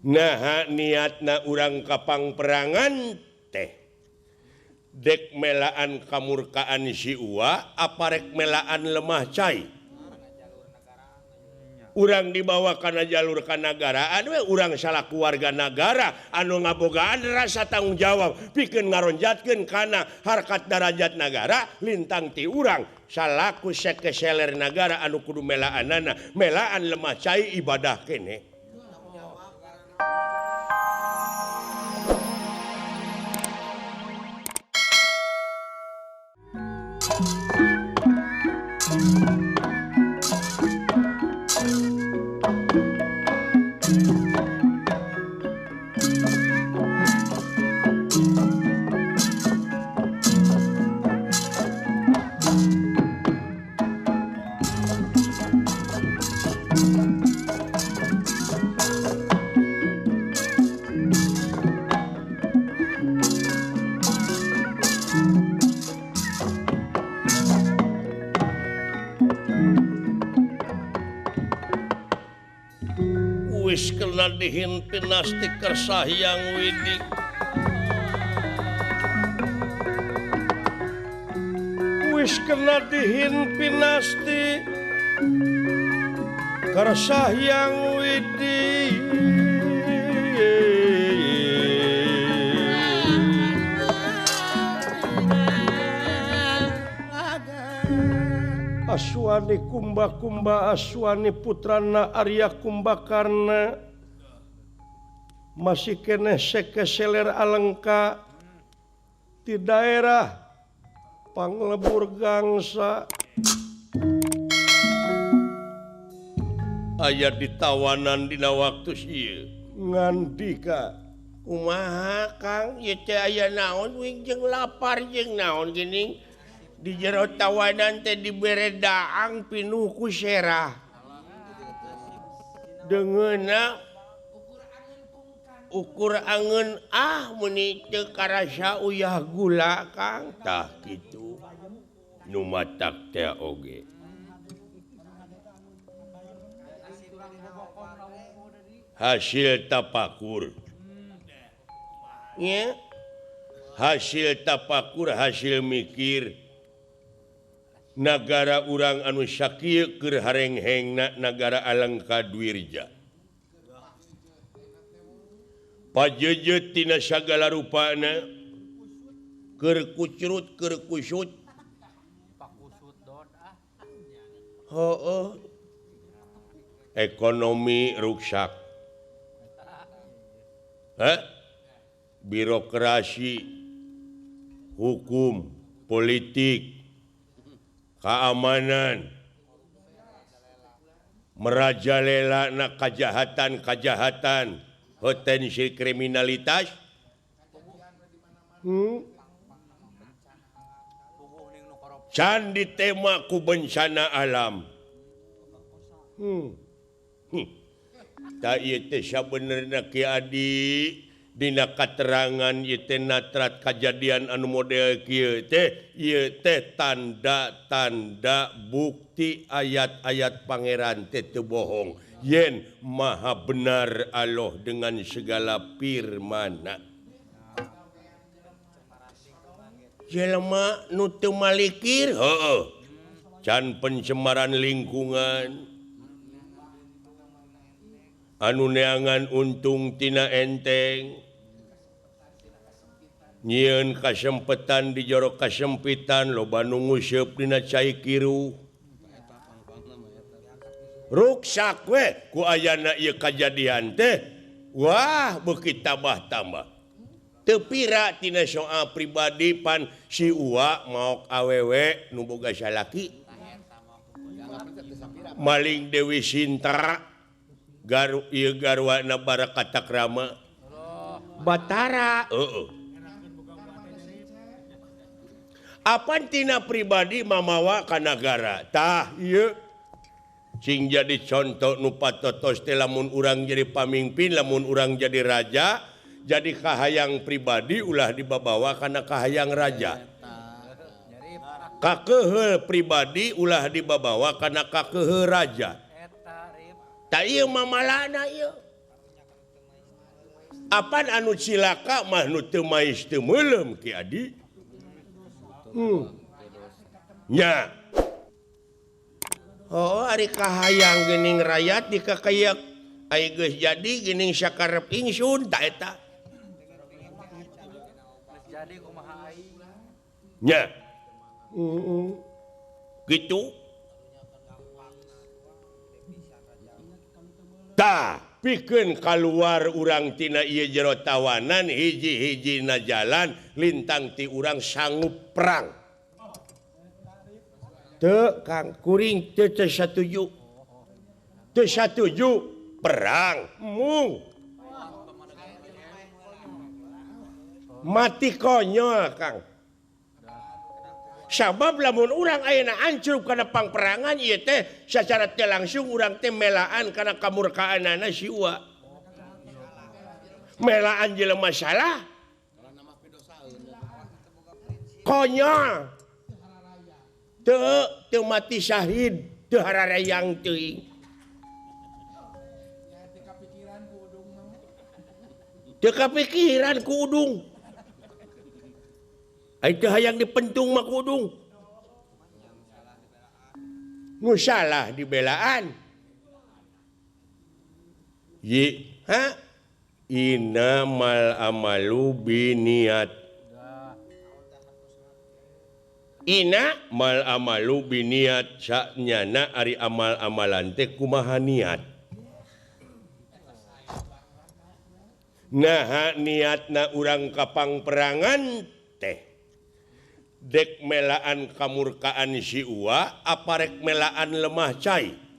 Nah niatna urang kapang perangan teh dek melaan kamurkaan si Uwa apa rek melaan lemah cai urang dibawa kana jalur kanagaraan we urang salaku warga nagara anu ngabogaan rasa tanggung jawab pikeun ngaronjatkeun kana harkat darajat nagara lintang ti urang salaku sekeseler nagara anu kudu melaanana melaan lemah cai ibadah keneh. Wis kena dihimpin nasti Kersa Hyang Widi. Wis kena dihimpin nasti Kersa Hyang Widi. Aswani Kumba-kumba Aswani putrana Arya Kumbakarna masih keneh sekeseler Alengka di daerah Panglebur Gangsa aya ditawanan dina waktu ieu ngandika kumaha Kang ieu teh aya naon wing jeung lapar jeung naon geuning di jero tawanan teh dibere daang pinuh ku serah deungeunna ukur angeun ah meuni teu karasa uyah gula Kang tah kitu nu matak teh oge hasil tapakur nya hasil tapakur hasil mikir nagara urang anu sakieu keur harenghengna nagara Alengka Dwirja pajejeut tina sagala rupana keur kucrut keur kusut heueuh ekonomi ruksak heh birokrasi hukum politik keamanan merajalela na kejahatan-kejahatan potensi kriminalitas can ditema ku bencana alam ta ieu teh sabenerna Ki Adi dina katerangan ieu teh natrat kajadian anu model kieu teh ieu teh tanda-tanda bukti ayat-ayat pangeran teh teu bohong yen maha benar Allah dengan segala firmana. Jelema nu teu malikir heueuh can pencemaran lingkungan anu neangan untung tina enteng nyieun kasempetan di jero kasempitan loba nu nguseup dina cai kiruh ruksak we ku ayana ieu kajadian teh wah beuki tambah-tambah teu pira tina soal pribadi pan si Uwa maok awewe nu boga salaki maling Dewi Sinta garu ieu garwana Barakatakrama Batara heueuh apan tina pribadi mamawa ka nagara tah ieu cing jadi contoh nu patotos teh lamun urang jadi pamimpin lamun urang jadi raja jadi kahayang pribadi ulah dibabawa kana kahayang raja kakeheul pribadi ulah dibabawa kana kakeheul raja. Tak ieu mamalana ieu. Apan anu cilaka mah nu teu mais teu meuleum Ki Adi. Nya. Oh, ari kahayang geuning rayat dikakayak ai geus jadi geuning sakarep ingsun ta eta. Jadi kumaha aing. Nya. Gitu. Tah, pikeun kaluar urang tina ieu jero tawanan hiji-hijina jalan lintang ti urang sanggup perang. Teu Kang kuring teu satuju. Teu satuju perang mung. Mati konyol Kang. Sabab lamun urang ayeuna ancrub kana pangperangan ieu teh sacara teu langsung urang teh melaan kana kamurkaanana si Uwa. Melaan jelema salah. Konyol. Teu mati syahid, teu hararayang teuing. Teu kapikiran ku udung. Ai teu hayang dipentung mah ku udung. Nu salah dibelaan. Ye, ha? Innamal amalu biniat. Ina mal amalu biniat sanyana ari amal-amalan teh kumaha niat. Naha niatna urang ka pangperangan teh dek melaan kamurkaan si Uwa apa rek melaan lemah cai.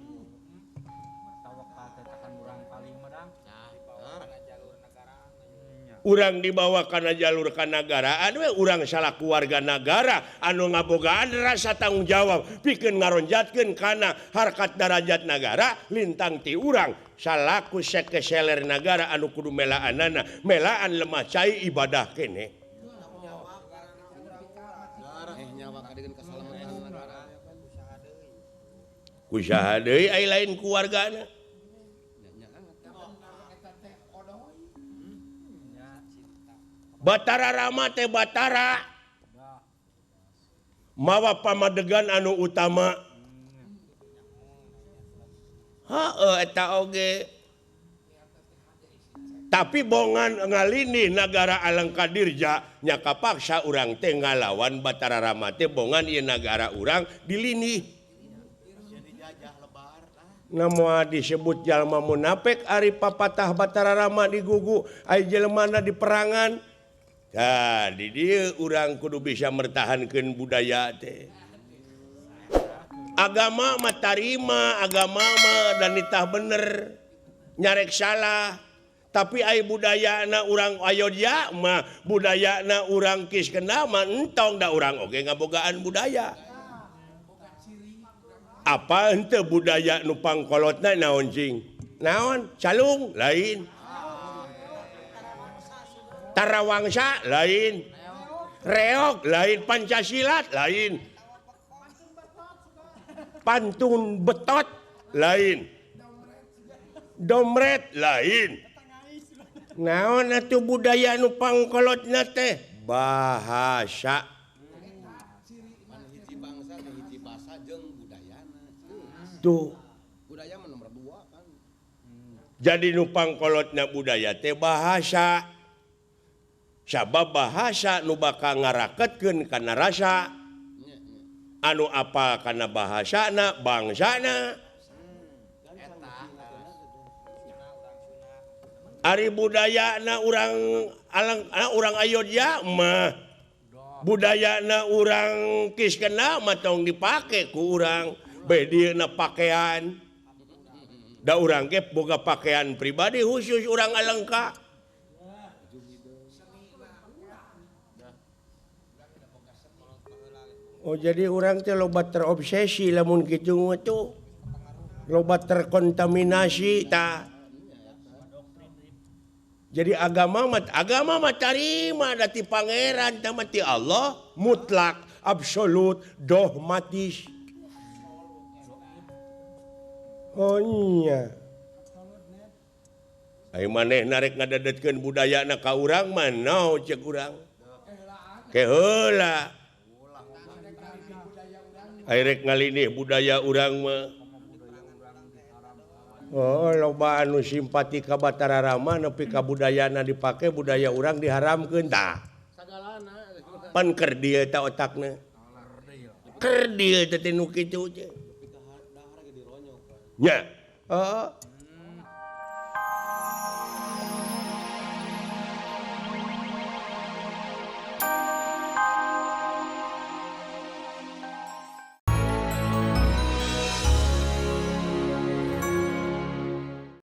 Urang dibawa kana jalur kanagaraan we urang salaku warga nagara anu ngabogaan rasa tanggung jawab pikeun ngaronjatkeun kana harkat darajat nagara lintang ti urang salaku sekeseler nagara anu kudu melaanana melaan lemah cai ibadah keneh. Ku saha deui ai lain ku wargana. Batara Rama teh Batara mawa pamadegan anu utama. Heeh eta oge. Tapi bongan ngalini nagara Alengka Dirja nya kapaksa urang teh ngalawan Batara Rama teh bongan ieu nagara urang dilini. Namoa disebut jalma munafik ari papatah Batara Rama digugu ai jelemana di perangan. Tah di dieu urang kudu bisa mertahankeun budaya teh. Agama mah tarima, agama mah dan nitah bener, nyarek salah. Tapi ai budayana urang Ayodya mah, budayana urang Kiskenda mah entong da urang oge ngabogaan budaya. Apa henteu budaya nu pangkolotna naon cing? Naon? Calung lain. Tarawangsa lain, reog lain, Pancasila lain, pantun betot lain, domret lain. Naon atuh budaya nu pangkolotna teh? Bahasa. Tuh. Jadi nu pangkolotna budaya teh bahasa. Sabab bahasa nu bakal ngaraketkeun kana rasa anu apal kana bahasana bangsana. Ari budayana urang Alang urang Ayodya mah budayana urang Kiskenda mah tong dipake ku urang bae dieuna pakaian. Da urang ge boga pakaian pribadi khusus urang Alengka. Oh jadi orang teh loba terobsesi lamun kitu mah tuh loba terkontaminasi ta. Jadi agama mah tarima da ti pangeran tah mah ti Allah mutlak absolut dogmatis. Oh iya. Ai maneh narek ngadadetkeun budayana ka urang mah naon ceuk urang. Ke heula. Ai rek ngalindih budaya urang mah. Oh, loba anu simpati ka Batara Rama nepi ka budayana dipake budaya urang diharamkeun tah. Pan kerdil ta otakna. Kerdil teh nu kitu teh. Nya. Heeh.